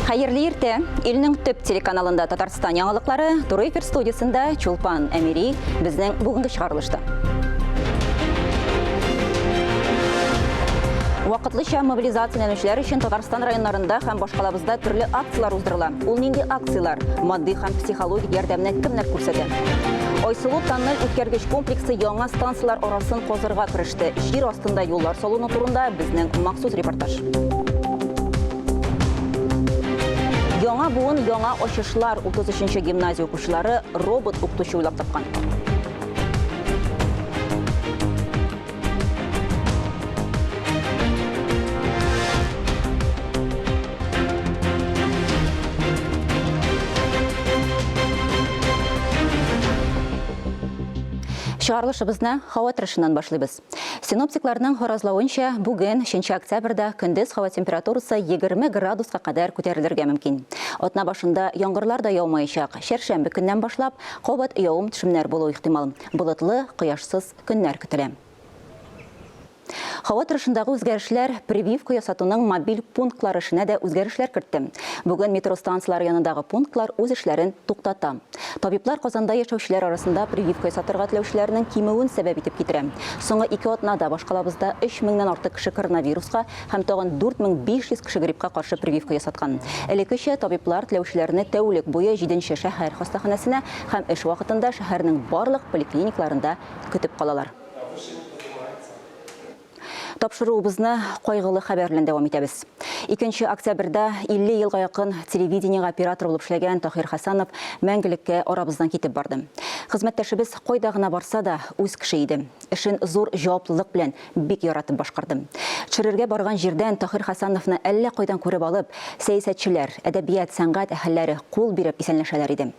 Хәерле иртә! Илнең төп телеканалында Татарстан яңалыклары, туры эфир студиясендә Чулпан Әмири безнең бүгенге чыгарылышта. Вакытлыча мобилизацияләнүчеләр өчен Татарстан районнарында һәм башкалабызда төрле акцияләр уздырыла. Ул нинди акцияләр? Матди һәм психологик ярдәмне кемнәр күрсәтә? Айсылу тоннель үткәргеч комплексы яңа станцияләр арасын казырга кереште. Җир астында юллар салыну турында безнең махсус репортаж. Яңа буын, яңа ачышлар. 33 нче гимназия укучылары робот укытучы уйлап тапкан. Чыгарылышыбызны һава торышыннан башлыйбыз. Синоптикларның фаразлавынча, бүген, 3 октябрьдә, көндез һава температурасы 20 градуска кадәр күтәрелергә мөмкин. Атна башында яңгырлар да яумаячак. Чәршәмбе көннән башлап, кабат явым-төшемнәр булу ихтимал. Болытлы, кояшсыз көннәр көтелә. Һава торышындагы үзгәрешләр прививка ясатуның мобиль пунктлары эшенә дә үзгәрешләр кертте. Бүген метро станцияләре янындагы пунктлар үз эшләрен туктата. Табиблар Казанда яшәүчеләр арасында прививка ясатырга теләүчеләрнең кимүен сәбәп итеп китерә. Соңгы ике атнада башкалабызда 3 меңнән артык кеше коронавируска һәм тагын 4500 кеше гриппка каршы прививка ясаткан. Элеккечә табиблар теләүчеләрне тәүлек буе җиденче шәһәр хастаханәсенә һәм эш вакытында шәһәрнең барлык поликлиникларында көтеп калалар. Тапшыруыбызны кайгылы хәбәр белән дәвам итәбез. 2 октябрьдә 50 елга якын телевидениегә оператор булып эшләгән Таһир Хәсәнов мәңгелеккә арабыздан китеп барды. Хезмәттәшебез кайда гына барса да, үз кеше иде. Эшен зур җаваплылык белән бик яратып башкарды. Төшерергә барган җирдән Таһир Хәсәновны әллә кайдан күреп алып, сәясәтчеләр, әдәбият, сәнгать әһелләре кул биреп исәнләшәләр иде.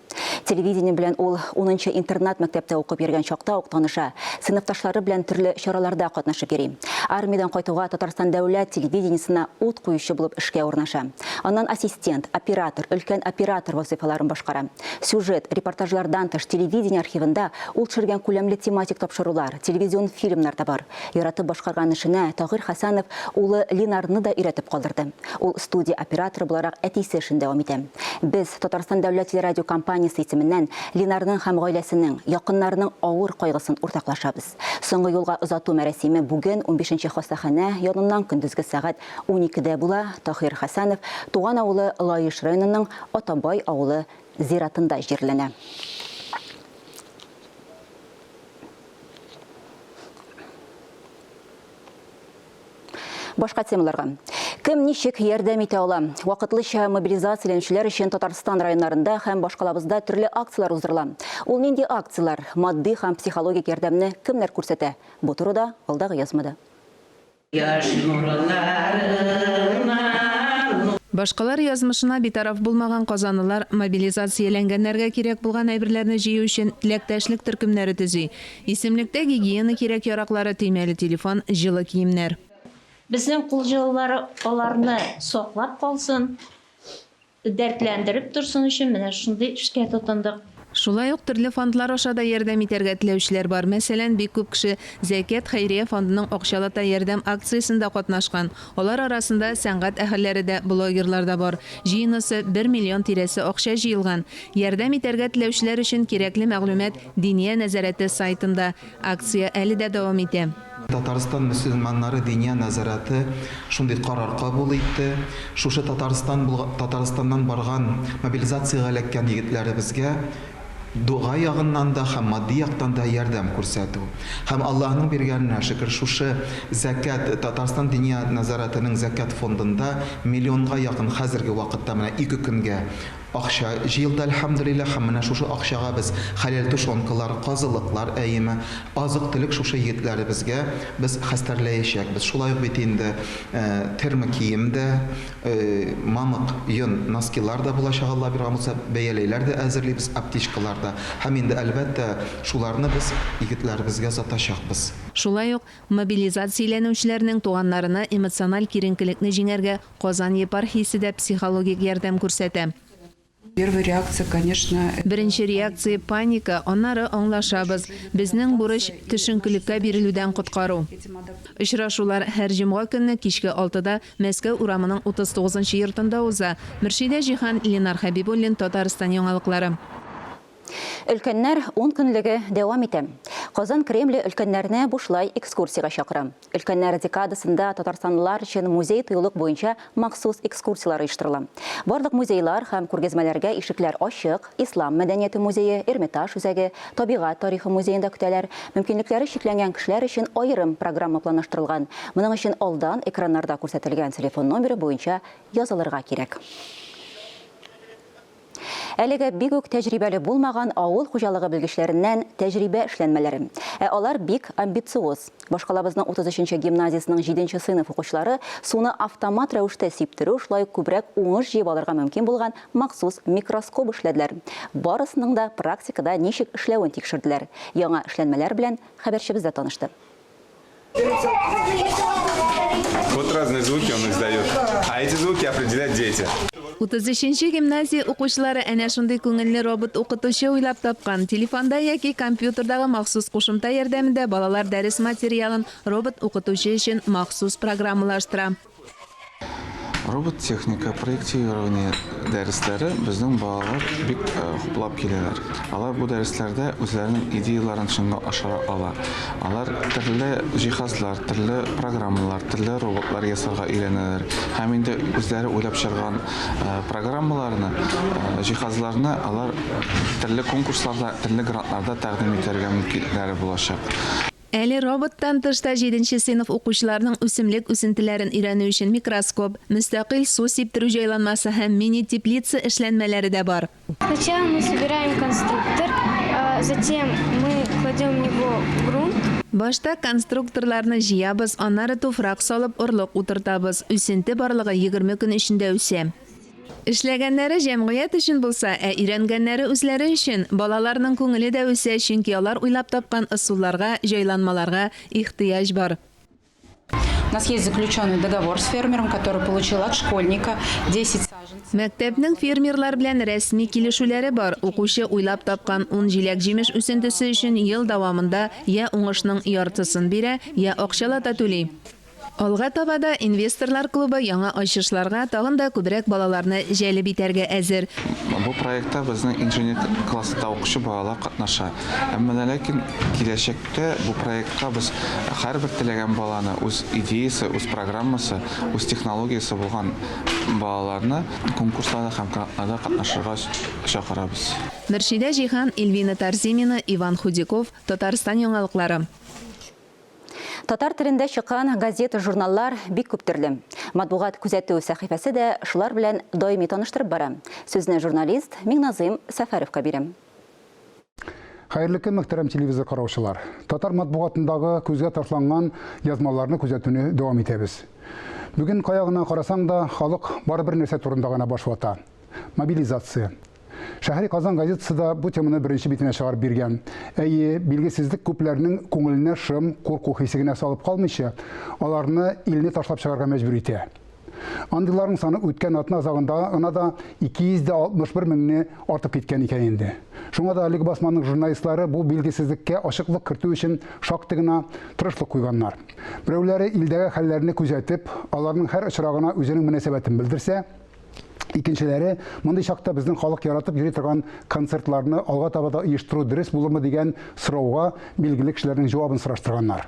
Телевидение белән ул унынчы интернат-мәктәптә укып йөргән чакта ук таныша, сыйныфташлары белән төрле чараларда катнашып йөри. Армиядән кайтуга Татарстан дәүләт телевидениесенә ут куючы булып эшкә урнаша. Аннан ассистент, оператор, өлкән оператор вазыйфаларын башкара. Сюжет, репортажлардан тыш телевидение архивында ул төшергән күләмле тематик тапшырулар, телевизион фильмнар да бар. Яратып башкарган эшенә Таһир Хәсәнов улы Линарны да өйрәтеп калдырды. Ул студия операторы буларак әтисе эшен дәвам итә. Без, Татарстан дәүләт телерадиокомпаниясе исеменнән, Линарның һәм гаиләсенең, якыннарының авыр кайгысын уртаклашабыз. Соңгы юлга озату мәрасиме бүген, унбишенче хастаханә яныннан көндезге сәгать уникедә була. Таһир Хәсәнов туган авылы Лаеш районының Атабай авылы зиратында җирләнә. Башка темаларга. Кем ничек ярдәм итә ала? Вакытлыча мобилизацияләнүчеләр өчен Татарстан районнарында һәм башкалабызда төрле акцияләр уздырыла. Ул нинди акцияләр? Матди һәм психологик ярдәмне кемнәр күрсәтә? Бу турыда алдагы язмада. Кояш нурларына. Башкалар язмышына битараф булмаган казанлылар мобилизацияләнгәннәргә кирәк булган әйберләрне җыю өчен теләктәшлек төркемнәре төзи. Исемлектә гигиена кирәк-яраклары, төймәле телефон, җылы киемнәр. Безнең кул җылылары аларны саклап калсын, дәртләндереп торсын өчен менә шундый эшкә тотындык. Шулай ук төрле фондлар аша да ярдәм итәргә теләүчеләр бар. Мәсәлән, бик күп кеше Зәкят хәйрия фондының акчалата ярдәм акциясендә катнашкан. Алар арасында сәнгать әһелләре дә, блогерлар да бар. Җыенысы бер миллион тирәсе акча җыелган. Ярдәм итәргә теләүчеләр өчен кирәкле мәгълүмат Диния нәзарәте сайтында. Акция әле дә дәвам итә. Татарстан мөселманнары Диния нәзарәте шундый карар кабул итте. Шушы Татарстан Татарстаннан барган мобилизациягә эләккән егетләребезгә дога ягыннан да һәм матди яктан да ярдәм күрсәтү. Һәм Аллаһның биргәненә шөкер, шушы зәкят, Татарстан Диния нәзарәтенең зәкят фондында миллионга якын хәзерге вакытта менә ике көнгә Акча җыелды, әлхәмдүлилләһ, һәм менә шушы акчага без хәләл тушенкалар, казылыклар, әйеме, азык-төлек шушы егетләребезгә без хәстәрләячәкбез. Шулай ук бит инде термокием дә, мамык, йон носкилар да булачак, Алла биргән булса, бәяләйләр дә әзерлибез, аптечкалар да. Һәм инде, әлбәттә, шуларны без егетләребезгә озатачакбыз. Шулай ук мобилизацияләнүчеләрнең туганнарына эмоциональ киеренкелекне җиңәргә Казан епархиясе дә психологик ярдәм күрсәтә. Первая реакция, конечно, Беренче реакция, паника, аннары аңлашабыз. Безнең бурыч, төшенкелеккә бирелүдән коткару. Очрашулар һәр җомга көнне кичке алтыда Мәскәү урамының 39 нчы йортында уза. Мөршидә Җиһан, Ленар Хәбибуллин, Татарстан яңалыклары. Өлкәннәр ун көнлеге дәвам итә. Казан Кремле өлкәннәрне бушлай экскурсиягә чакыра. Өлкәннәр декадасында татарстанлылар өчен музей-тыюлык буенча махсус экскурсияләр оештырыла. Барлык музейлар һәм күргәзмәләргә ишекләр ачык, Ислам мәдәнияте музее, Эрмитаж үзәге, Табигать тарихы музеенда көтәләр. Мөмкинлекләре чикләнгән кешеләр өчен аерым программа планлаштырылган. Моның өчен алдан экраннарда күрсәтелгән телефон номеры буенча язылырга кирәк. Әлегә бик үк тәҗрибәле булмаган авыл хуҗалыгы белгечләреннән тәҗрибә эшләнмәләре. Ә алар бик амбициоз. Башкалабызның 33 нче гимназиясенең җиденче сыйныф укучылары суны автомат рәвештә сиптерү, шулай ук күбрәк уңыш җыеп алырга мөмкин булган махсус микроскоп эшләделәр. Барысының да практикада ничек эшләвен тикшерделәр. Яңа эшләнмәләр белән хәбәрчебез дә танышты. Вот разные звуки он издает. А эти звуки определять дети. 33 нче гимназия укучылары әнә шундый күңелле робот-укытучы уйлап тапкан. Телефонда яки компьютердагы махсус кушымта ярдәмендә балалар дәрес материалын робот-укытучы өчен махсус программалаштыра. Робот техника, проектирование дәресләре безнең балалар бик э, хуплап киләләр. Алар бу дәресләрдә үзләренең идеяларын чынга ашыра ала. Алар төрле җиһазлар, төрле программалар, төрле роботлар ясарга өйрәнәләр. Һәм инде үзләре уйлап чыгарган э, программаларны, э, җиһазларны алар төрле конкурсларда, төрле грантларда тәкъдим итәргә мөмкинлекләре булачак. Әле роботтан тыш та җиденче сыйныф укучыларының үсемлек үсентеләрен өйрәнү өчен микроскоп, мөстәкыйль су сиптерү җайланмасы һәм мини-теплица эшләнмәләре дә бар. Сначала мы собираем конструктор, затем мы кладем в него грунт. Башта конструкторларны җыябыз, аннары туфрак салып, орлык утыртабыз. Үсенте барлыгы 20 көн эчендә үсә. Эшләгәннәре җәмгыять өчен булса, ә өйрәнгәннәре үзләре өчен. Балаларның күңеле дә үсә, чөнки алар уйлап тапкан ысулларга, җайланмаларга ихтыяҗ бар. У нас есть заключенный договор с фермером, который получил от школьника 10 саженцев. Мәктәпнең фермерлар белән рәсми килешүләре бар. Укучы уйлап тапкан ун җиләк-җимеш үсентесе өчен ел дәвамында я уңышның яртысын бирә, я акчалата түли. Алга таба да Инвесторлар клубы яңа ачышларга тагын да күбрәк балаларны җәлеп итәргә әзер. Бу проектта безнең инженер класста укучы балалар катнаша. Әмма дә ләкин киләчәктә бу проектка без һәрбер теләгән баланы, үз идеясе, үз программасы, үз технологиясе булган балаларны конкурсларда һәм грантларда катнашырга чакырабыз. Мөршидә Җиһан, Эльвина Тарзимина, Иван Худяков, Татарстан яңалыклары. Татар телендә чыккан газета-журналлар бик күп төрле. Матбугат күзәтү сәхифәсе дә шулар белән даими таныштырып бара. Сүзне журналист Миңназыйм Сәфәровка бирәм. Хәерле көн, мөхтәрәм телевизор караучылар. Татар матбугатындагы күзгә ташланган язмаларны күзәтүне дәвам итәбез. Бүген кая гына карасаң да, халык бары бер нәрсә турында гына баш вата. Мобилизация. Шәһри Казан газетасы да бу теманы беренче битенә чыгарып биргән. Әйе, билгесезлек күпләрнең күңеленә шом, курку хисе генә салып калмыйча, аларны илне ташлап чыгарга мәҗбүр итә. Андыйларның саны үткән атна азагында гына да 261 меңне артып киткән икән инде. Шуңа да әлеге басманың журналистлары бу билгесезлеккә ачыклык кертү өчен шактый гына тырышлык куйганнар. Берәүләре илдәге хәлләрне күзәтеп, аларның һәр очрагына үзенең мөнәсәбәтен белдерсә, Икенчеләре, мондый чакта безнең халык яратып йөри торган концертларны алга таба да оештыру дөрес булырмы дигән сорауга билгеле кешеләрнең җавабын сораштырганнар.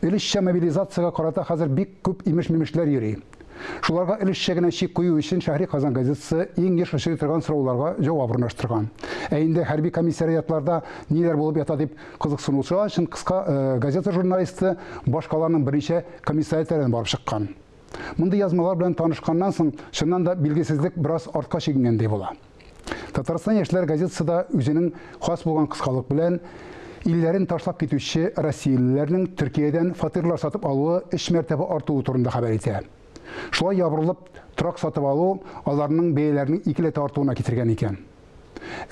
Өлешчә мобилизациягә карата хәзер бик күп имеш-мимешләр йөри. Шуларга өлешчә генә чик кую өчен Шәһри Казан газетасы иң еш очрый торган сорауларга җавап урнаштырган. Ә инде хәрби комиссариатларда ниләр булып ята дип кызыксынучылар өчен кыска э, газета журналисты башкаланың берничә комиссариатларына барып чыккан. Мондый язмалар белән танышканнан соң, чыннан да билгесезлек бераз артка чигенгәндәй була. Татарстан яшьләр газетасы да үзенең хас булган кыскалык белән илләрен ташлап китүче россиялеләрнең Төркиядән фатирлар сатып алуы өч мәртәбә артуы турында хәбәр итә. Шулай ябырылып торак сатып алу аларның бәяләренең икеләтә артуына китергән икән.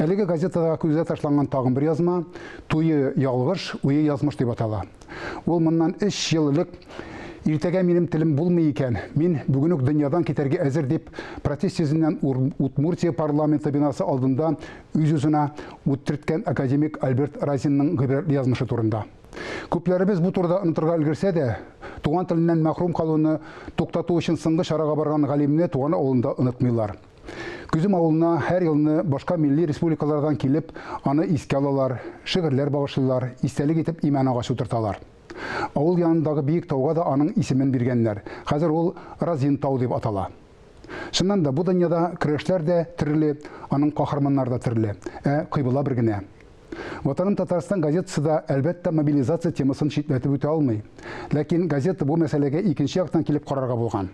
Әлеге газетада күзгә ташланган тагын бер язма Туе ялгыш, уе язмыш дип атала. Ул моннан өч ел элек Иртәгә минем телем булмый икән, мин бүген үк дөньядан китәргә әзер, дип протест йөзеннән Удмуртия парламенты бинасы алдында үз-үзенә ут төрткән академик Альберт Разинның гыйбрәтле язмышы турында. Күпләребез бу турыда онытырга өлгерсә дә, туган теленнән мәхрүм калуны туктату өчен соңгы чарага барган галимне туган авылында онытмыйлар. Көзем авылына һәр елны башка милли республикалардан килеп, аны искә алалар, шигырьләр багышлыйлар, истәлек итеп имән агачы утырталар. Авыл янындагы биек тауга да аның исемен биргәннәр. Хәзер ул Разин тау дип атала. Чыннан да, бу дөньяда көрәшләр дә төрле, аның каһарманнары да төрле. Ә кыйбла бер генә. Ватаным Татарстан газетасы да, әлбәттә, мобилизация темасын читләтеп үтә алмый. Ләкин газета бу мәсьәләгә икенче яктан килеп карарга булган.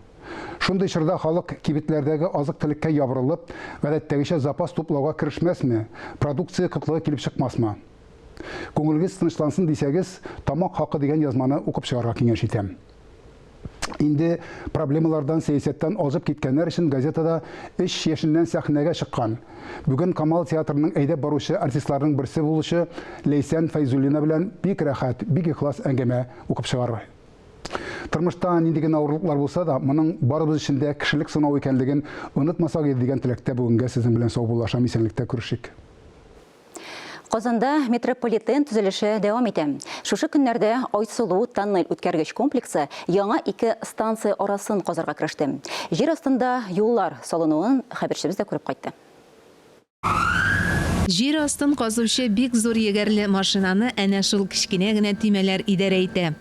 Шундый чорда халык кибетләрдәге азык-төлеккә ябырылып, гадәттәгечә запас туплауга керешмәсме, продукция кытлыгы килеп чыкмасмы? Күңелегез тынычлансын дисәгез, Тамак хакы дигән язманы укып чыгарга киңәш итәм. Инде проблемалардан, сәясәттән азып киткәннәр өчен газетада өч яшеннән сәхнәгә чыккан, бүген Камал театрының әйдәп баручы артистларының берсе булучы Ләйсән Фәйзуллина белән бик рәхәт, бик ихлас әңгәмә укып чыгар. Тормышта нинди генә авырлыклар булса да, моның барыбыз өчен дә кешелек сынау икәнлеген онытмасак иде дигән теләктә бүгенгә сезнең белән саубуллашам, исәнлектә күрешик. Казанда метрополитен төзелеше дәвам итә. Шушы көннәрдә Айсылу тоннель үткәргеч комплексы яңа ике станция арасын казырга кереште. Җир астында юллар салынуын хәбәрчебез дә күреп кайтты. Җир астын казучы бик зур егәрле машинаны әнә шул кечкенә генә төймәләр идарә итә.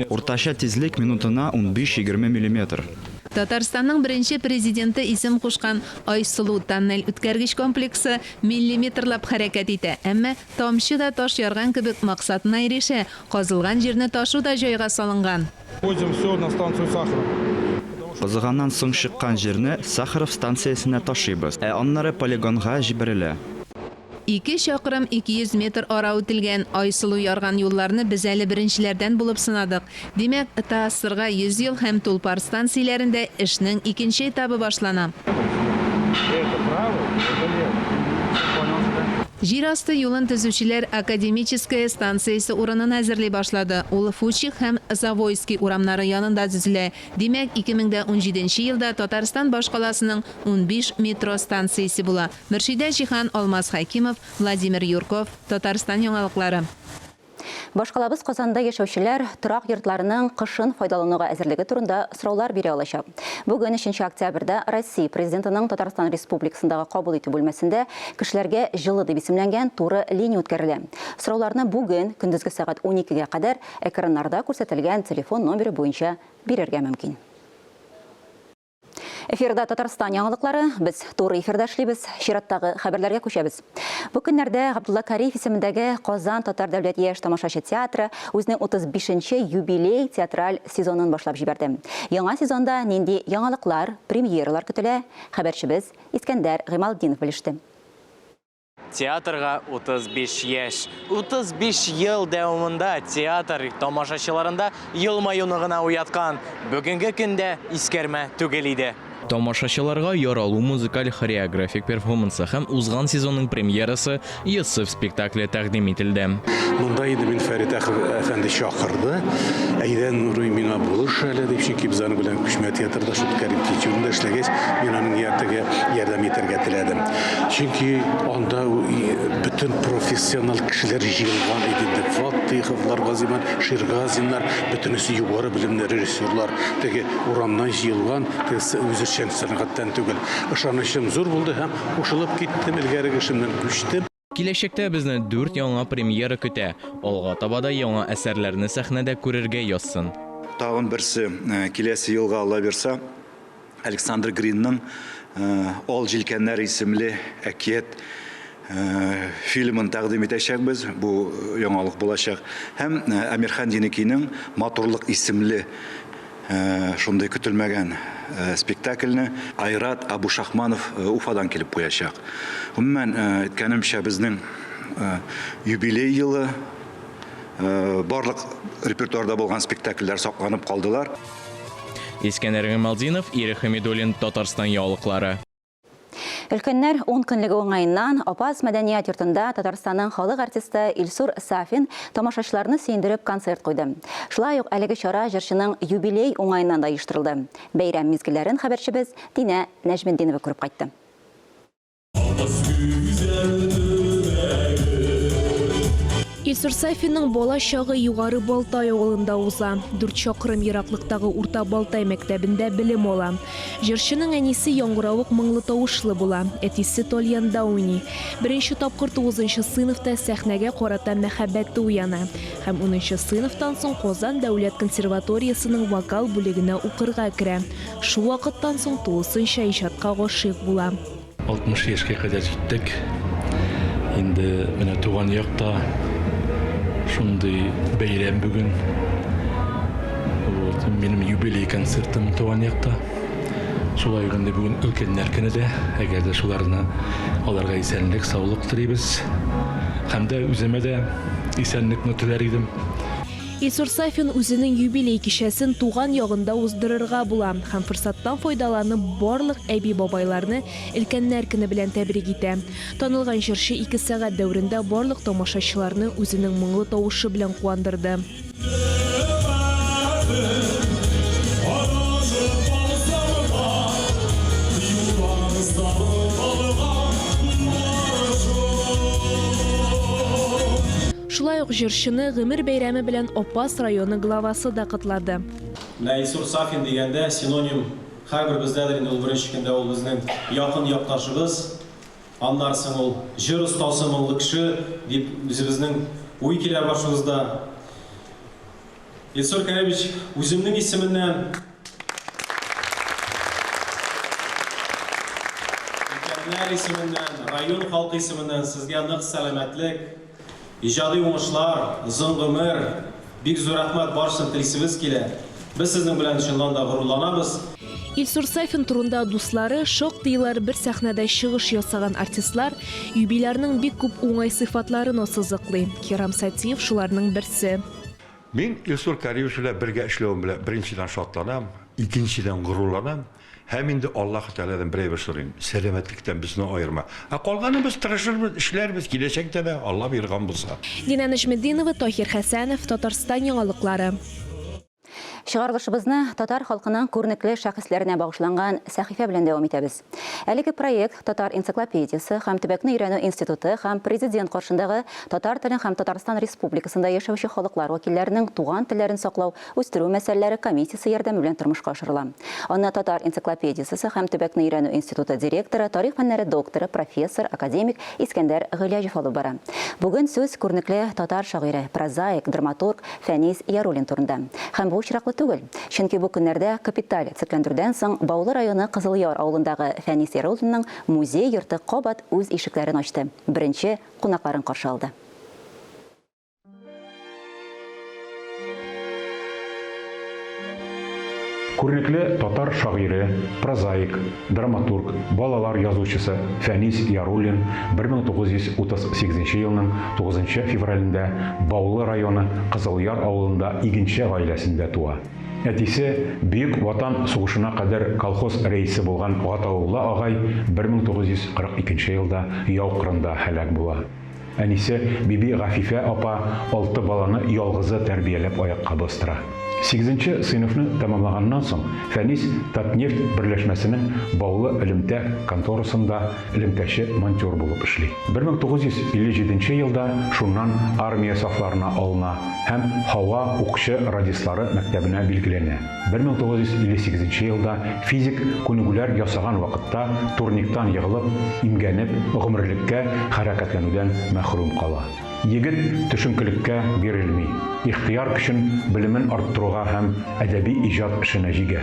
Уртача тизлек минутына унбиш-егерме миллиметр. Татарстанның беренче Президенты исем кушкан Айсылу тоннель үткәргеч комплексы миллиметрлап хәрәкәт итә, әмма тамчы да таш ярган кебек максатына ирешә, казылган җирне ташу да җайга салынган. Возим все на станцию Сахаров. Казыганнан соң чыккан җирне Сахаров станциясенә ташыйбыз, ә аннары полигонга җибәрелә. Ике чакрым 200 метр ара үтелгән. Айсылу ярган юлларны без әле беренчеләрдән булып сынадык. Димәк, ТАССРга 100 ел һәм Тулпар станцияләрендә эшнең икенче этабы башлана. Җир асты юлын төзүчеләр Академическая станциясе урынын әзерли башлады. Ул Фучих һәм Завойский урамнары янында төзелә. Димәк, 2017 нче елда Татарстан башкаласының 15 метро станциясе була. Мөршидә Җиһан, Алмаз Хәкимов, Владимир Юрков, Татарстан яңалыклары. Башкалабыз Казанда яшәүчеләр торак йортларының кышын файдалануга әзерлеге турында сораулар бирә алачак. Бүген, өченче октябрьдә, Россия Президентының Татарстан Республикасындагы кабул итү бүлмәсендә Кешеләргә җылы дип исемләнгән туры линия үткәрелә. Сорауларны бүген, көндезге сәгать уникегә кадәр экраннарда күрсәтелгән телефон номеры буенча бирергә мөмкин. Эфирда Татарстан яңалыклары. Без туры эфирда эшлибез. Чираттагы хәбәрләргә күчәбез. Бу көннәрдә Габдулла Кариев исемендәге Казан татар дәүләт яшь тамашачы театры үзенең 35 нче юбилей театраль сезонын башлап җибәрде. Яңа сезонда нинди яңалыклар, премьералар көтелә, хәбәрчебез Искәндәр Гыймалтдинов белеште. Театрга 35 яшь. 35 ел дәвамында театр тамашачыларында елмаюны гына уяткан. Бүгенге көндә искәрмә түгел иде. Тамашачыларга Яралу музыкаль-хореографик перформансы һәм узган сезонның премьерасы Йосыф спектакле тәкъдим ителде. Монда инде мин Фәрит әфәнде чакырды. Әйдә, Нурый, миңа булыш әле, дип, чөнки без аның белән күчмә театрда, шул Кәрим Тинчуринда эшләгәч, мин аның теге ярдәм итәргә теләдем. Чөнки анда бөтен профессионал кешеләр җыелган иде инде. Фатыйховлар, Газыйман Ширгазиннар, бөтенесе югары белемле режиссерлар. Теге урамнан җыелган, теге үзешчән сәнгатьтән түгел. Ышанычым зур булды һәм кушылып киттем, элгәреге эшемнән күчтем. Киләчәктә безне дүрт яңа премьера көтә. Алга таба да яңа әсәрләрне сәхнәдә күрергә язсын. Тагын берсе, киләсе елга, Алла бирса, Александр Гринның Ал җилкәннәр исемле әкият фильмын тәкъдим итәчәкбез. Бу яңалык булачак. Һәм Әмирхан Еникинең Матурлык исемле шундый көтелмәгән спектакльне Айрат Абушахманов Уфадан килеп куячак. Гомумән, әйткәнемчә, безнең юбилей елы, барлык репертуарда булган спектакльләр сакланып калдылар. Искәндәр Гыймалтдинов, Ирек Хәмидуллин, Татарстан яңалыклары. Өлкәннәр ункөнлеге уңаеннан Апас мәдәният йортында Татарстанның халык артисты Илсур Сафин тамашачыларны сөендереп концерт куйды. Шулай ук әлеге чара җырчының юбилей уңаеннан да оештырылды. Бәйрәм мизгелләрен хәбәрчебез Динә Нәҗметдинова күреп кайтты. Илсур Сафинның бала чагы Югары Балтай авылында уза. Дүрт чакрым ераклыктагы Урта Балтай мәктәбендә белем ала. Җырчының әнисе яңгыравык моңлы тавышлы була, әтисе тальянда уйный. Беренче тапкыр тугызынчы сыйныфта сәхнәгә карата мәхәббәте уяна һәм унынчы сыйныфтан соң Казан дәүләт консерваториясенең вокал бүлегенә укырга керә. Шул вакыттан соң тулысынча иҗатка гашыйк була. 60 яшькә кадәр җиттек. Инде менә туган якта шундый бәйрәм бүген. Вот, минем юбилей концертым туган якта. Шулай ук инде бүген өлкәннәр көне дә, әгәр дә шуларны аларга исәнлек, саулык телибез. Һәм дә үземә дә исәнлекне теләр идем. Илсур Сафин үзенең юбилей кичәсен туган ягында уздырырга була һәм форсаттан файдаланып барлык әби-бабайларны Өлкәннәр көне белән тәбрик итә. Танылган җырчы ике сәгать дәверендә барлык тамашачыларны үзенең моңлы тавышы белән куандырды. Шулай ук җырчыны гомер бәйрәме белән Апас районы главасы да котлады. Менә Илсур Сафин дигәндә синоним һәрберебездәдер инде ул беренче көндә ул безнең якын якташыбыз, аннары соң ул җыр остасы, моңлы кеше дип үзебезнең уй килә башыбызда. Илсур Кәримович, үземнең исеменнән, өлкәннәр исеменнән, район халкы исеменнән сезгә нык сәламәтлек, иҗади уңышлар, озын гомер, бик зур рәхмәт, барысын телисебез килә. Без сезнең белән чыннан да горурланабыз. Илсур Сафин турында дуслары, шактыйлар бер сәхнәдә чыгыш ясаган артистлар юбилярның бик күп уңай сыйфатларын ассызыклый. Кирам Сатиев шуларның берсе. Мин Илсур Кариевич белән бергә эшләвем белән беренчедән шатланам, икенчедән горурланам һәм инде Аллаһы Тәгаләдән бер әйбер сорыйм, сәламәтлектән безне аерма. Ә калганын без тырышырбыз, эшләрбез, киләчәктә дә, Алла боерган булса. Динә Нәҗметдинова, Таһир Хәсәнов, Татарстан яңалыклары. Чыгарылышыбызны татар халкының күренекле шәхесләренә багышланган сәхифә белән дәвам итәбез. Әлеге проект Татар энциклопедиясе һәм төбәкне өйрәнү институты һәм Президент каршындагы татар телен һәм Татарстан Республикасында яшәүче халыклар вәкилләренең туган телләрен саклау, үстерү мәсьәләләре комиссиясе ярдәме белән тормышка ашырыла. Аны Татар энциклопедиясесе һәм төбәкне өйрәнү институты директоры, тарих фәннәре докторы, профессор, академик Искәндәр Гыйләҗев алып бара. Бүген сүз күренекле татар шагыйре, прозаик, драматург Фәнис Яруллин турында. Һәм бу очраклы түгел. Чөнки бу көннәрдә капиталь төзекләндерүдән соң Баулы районы Кызыл Яр авылындагы Фәнис Яруллинның музей-йорты кабат үз ишекләрен ачты, беренче кунакларын каршы алды. Күренекле татар шагыйре, прозаик, драматург, балалар язучысы Фәнис Яруллин 1938 елның 9 февралендә Баулы районы Кызылъяр авылында игенче гаиләсендә туа. Әтисе, Бөек Ватан сугышына кадәр колхоз рәисе булган Гатаулла агай 1942 елда яу кырында һәлак була. Әнисе Биби Гафифә апа алты баланы ялгызы тәрбияләп аякка бастыра. Сигезенче сыйныфны тәмамлаганнан соң, Фәнис Татнефть берләшмәсенең Баулы элемтә конторасында элемтәче-монтер булып эшли. 1957 елда шуннан армия сафларына алына һәм һава укчы радистлары мәктәбенә билгеләнә. 1958 нче елда физик күнегүләр ясаган вакытта турниктан егылып, имгәнеп, гомерлеккә хәрәкәтләнүдән мәхрүм кала. Егет төшенкелеккә бирелми, ихтыяр көчен белемен арттыруга һәм әдәби иҗат эшенә җигә.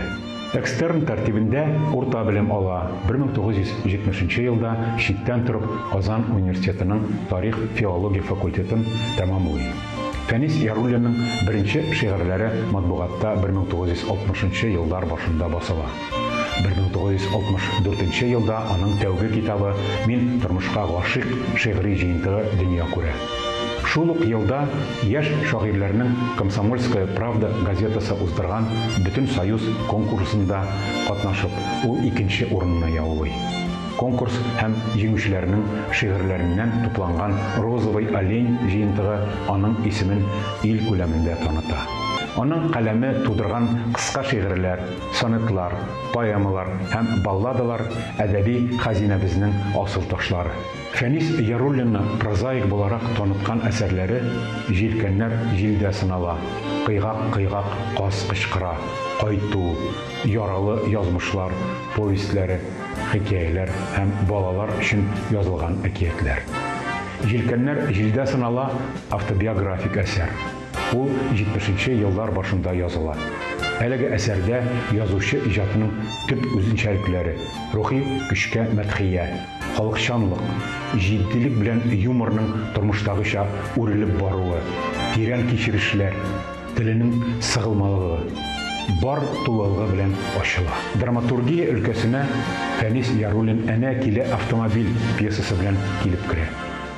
Экстерн тәртибендә урта белем ала, 1970 нче елда читтән торып Казан университетының тарих-филология факультетын тәмамлый. Фәнис Яруллинның беренче шигырьләре матбугатта 1960 нчы еллар башында басыла. 1964 нче елда аның тәүге китабы Мин тормышка гашыйк шигъри җыентыгы дөнья күрә. Шул ук елда яшь шагыйрьләрнең Комсомольская правда газетасы уздырган Бөтенсоюз конкурсында катнашып, ул икенче урынны яулый. Конкурс һәм җиңүчеләрнең шигырьләреннән тупланган Розовый олень җыентыгы аның исемен ил күләмендә таныта. Аның каләме тудырган кыска шигырьләр, сонетлар, поэмалар һәм балладалар әдәби хәзинәбезнең асыл ташлары. Фәнис Яруллинны прозаик буларак таныткан әсәрләре Җилкәннәр җилдә сынала, Кыйгак-кыйгак каз кычкыра, Кайту, Яралы язмышлар повестьләре, хикәяләр һәм балалар өчен язылган әкиятләр. Җилкәннәр җилдә сынала автобиографик әсәр. Ул 70 нче еллар башында языла. Әлеге әсәрдә язучы иҗатының төп үзенчәлекләре, рухи көчкә мәдхия, халыкчанлык, җитдилек белән юморның тормыштагыча үрелеп баруы, тирән кичерешләр, теленең сыгылмалылыгы бар тулылыгы белән ачыла. Драматургия өлкәсенә Фәнис Яруллин Әнә килә автомобиль пьесасы белән килеп керә.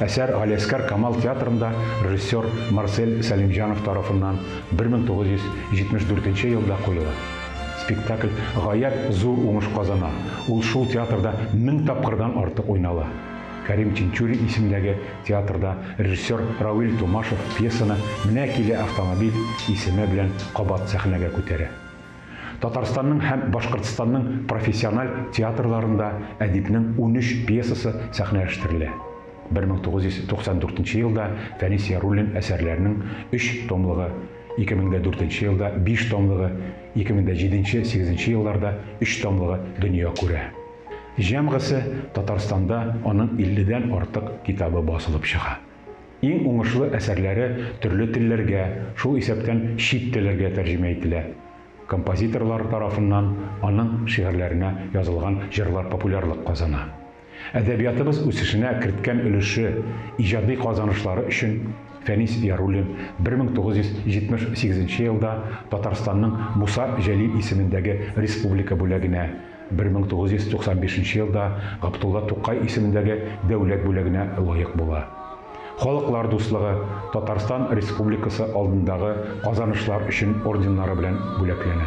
Әсәр Галиәсгар Камал театрында режиссер Марсель Сәлимҗанов тарафыннан 1974 елда куела. Спектакль гаять зур уңыш казана, ул шул театрда 1000 тапкырдан артык уйнала. Кәрим Тинчурин исемендәге театрда режиссер Равил Тумашев пьесаны Менә килә автомобиль исеме белән кабат сәхнәгә күтәрә. Татарстанның һәм Башкортстанның профессиональ театрларында әдипнең 13 пьесасы сәхнәләштерелә. 1994 елда Фәнис Яруллин әсәрләренең өч томлыгы, 2004 елда биш томлыгы, 2007-8 елларда өч томлыгы дөнья күрә. Җәмгысе Татарстанда аның 50 дән артык китабы басылып чыга. Иң уңышлы әсәрләре төрле телләргә, шул исәптән чит телләргә тәрҗемә ителә. Композиторлар тарафыннан аның шигырьләренә язылган җырлар популярлык казана. Әдәбиятыбыз үсешенә керткән өлеше, иҗади казанышлары өчен Фәнис Яруллин 1978 елда Татарстанның Муса Җәлил исемендәге республика бүләгенә, 1995 елда Габдулла Тукай исемендәге дәүләт бүләгенә лаек була. Халыклар дуслыгы, Татарстан Республикасы алдындагы казанышлар өчен орденнары белән бүләкләнә.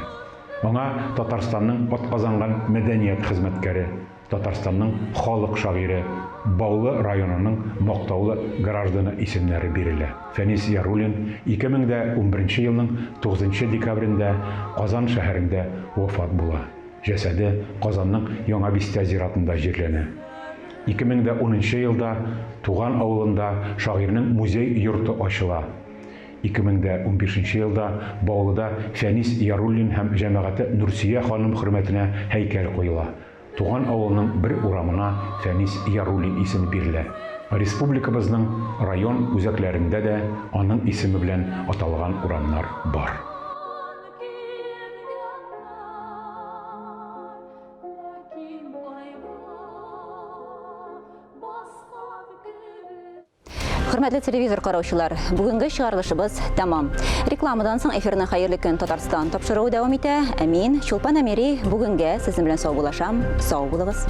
Аңа Татарстанның атказанган мәдәният хезмәткәре, Татарстанның халык шагыйре, Баулы районының мактаулы гражданы исемнәре бирелә. Фәнис Яруллин 2011 елның 9 декабрендә Казан шәһәрендә вафат була. Җәсәде Казанның Яңа Бистә зиратында җирләнә. 2010 елда туган авылында шагыйрьнең музей-йорты ачыла. 2015 елда Баулыда Фәнис Яруллин һәм җәмәгате Нурсөя ханым хөрмәтенә һәйкәл куела. Туган авылның бер урамына Фәнис Яруллин исеме бирелә. Республикабызның район үзәкләрендә дә аның исеме белән аталган урамнар бар. Хөрмәтле телевизор караучылар, бүгенге чыгарылышыбыз тәмам. Рекламадан соң эфирны Хәерле көн Татарстан тапшыруы дәвам итә. Ә мин, Чулпан Әмири, бүгенгә сезнең белән саубуллашам. Сау булыгыз.